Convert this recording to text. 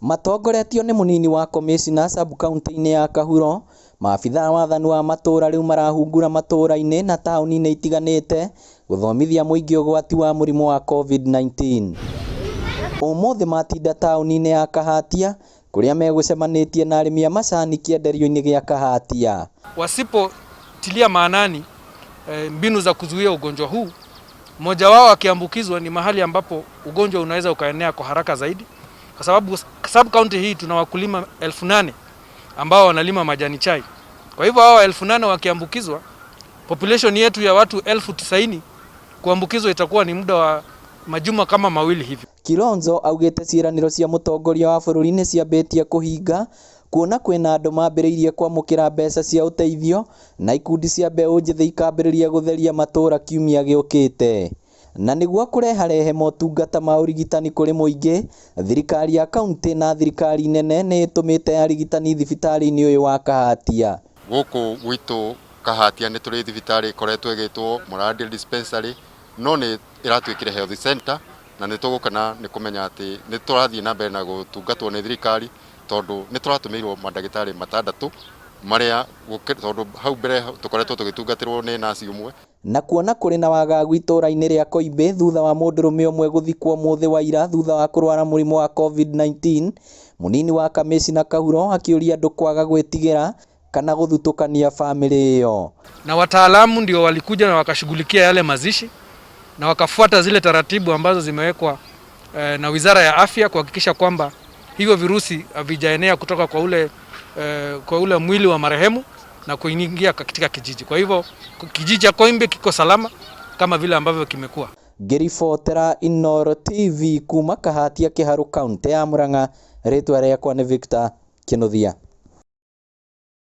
Matongoretio nĩ mũnini wa komĩcina sab-kauntĩ-inĩ ya Kahuro, maabitha a wathani wa matũra rĩu marahungura matũra-inĩ na taũni-inĩ itiganĩte gũthomithia mũingĩ ũgwati wa mũrimũ wa COVID-19. Ũmũthĩ matinda taũni-inĩ ya Kahatia kũrĩa megũcemanĩtie na arĩmi a macani kĩenderio-inĩ gĩa Kahatia. Wasipotilia maanani mbinu za kuzuia ugonjwa huu, mmoja wao akiambukizwa ni mahali ambapo ugonjwa unaweza ukaenea kwa haraka zaidi, kwa sababu sub county hii tuna wakulima 8,000 ambao wanalima majani chai. Kwa hivyo hao 8,000 wakiambukizwa, population yetu ya watu 90,000 kuambukizwa itakuwa ni muda wa majuma kama mawili hivi. Kilonzo augĩte ciĩranĩro cia mũtongoria wa bũrũri nĩ ciambĩtie kũhinga kuona kwĩna andũ mambĩrĩirie kwamũkĩra mbeca cia ũteithio na ikundi cia mbeũ njĩthĩ ikambĩrĩria gũtheria matũra kiumia gĩũkĩte. Na nĩguo kũreharehe motungata ma ũrigitani kũrĩ mũingĩ, thirikari ya kaunti na thirikari nene nĩ ĩtũmĩte arigitani thibitarĩ-inĩ ũyũ wa Kahatia. Gũkũ gwitũ Kahatia nĩ tũrĩ thibitarĩ ĩkoretwo ĩgĩtwo Mũrandir Dispensary, no nĩ ĩratuĩkire health center, na nĩ tũgũkena nĩ kũmenya atĩ nĩ tũrathiĩ na mbere na gũtungatwo nĩ thirikari, tondũ nĩ tũratũmĩirwo mandagĩtarĩ matandatũ marĩa tondũ hau mbere tũkoretwo tũgĩtungatĩrwo nĩ nasi ũmwe. Na kuona kũrĩ na wagagu itũra-inĩ rĩa Koimbĩ thutha wa mũndũrũme ũmwe gũthikwo ũmũthĩ wa ira thutha wa kũrwara mũrimũ wa COVID-19, mũnini wa kamĩcina Kahuro akĩũria andũ kwaga gwĩtigĩra kana gũthutũkania bamĩrĩ ĩyo. Na wataalamu ndio walikuja na wakashughulikia yale mazishi na wakafuata zile taratibu ambazo zimewekwa na Wizara ya Afya kuhakikisha kwamba hivyo virusi havijaenea kutoka kwa ule mwili wa marehemu na kuingia katika kijiji. Kwa hivyo kijiji cha Koimbi kiko salama kama vile ambavyo kimekuwa. Ngĩribotera Inooro TV kuma Kahatia Kĩharũ, kaũntĩ ya Murang'a, rĩtwa rĩakwa nĩ Victor Kinuthia.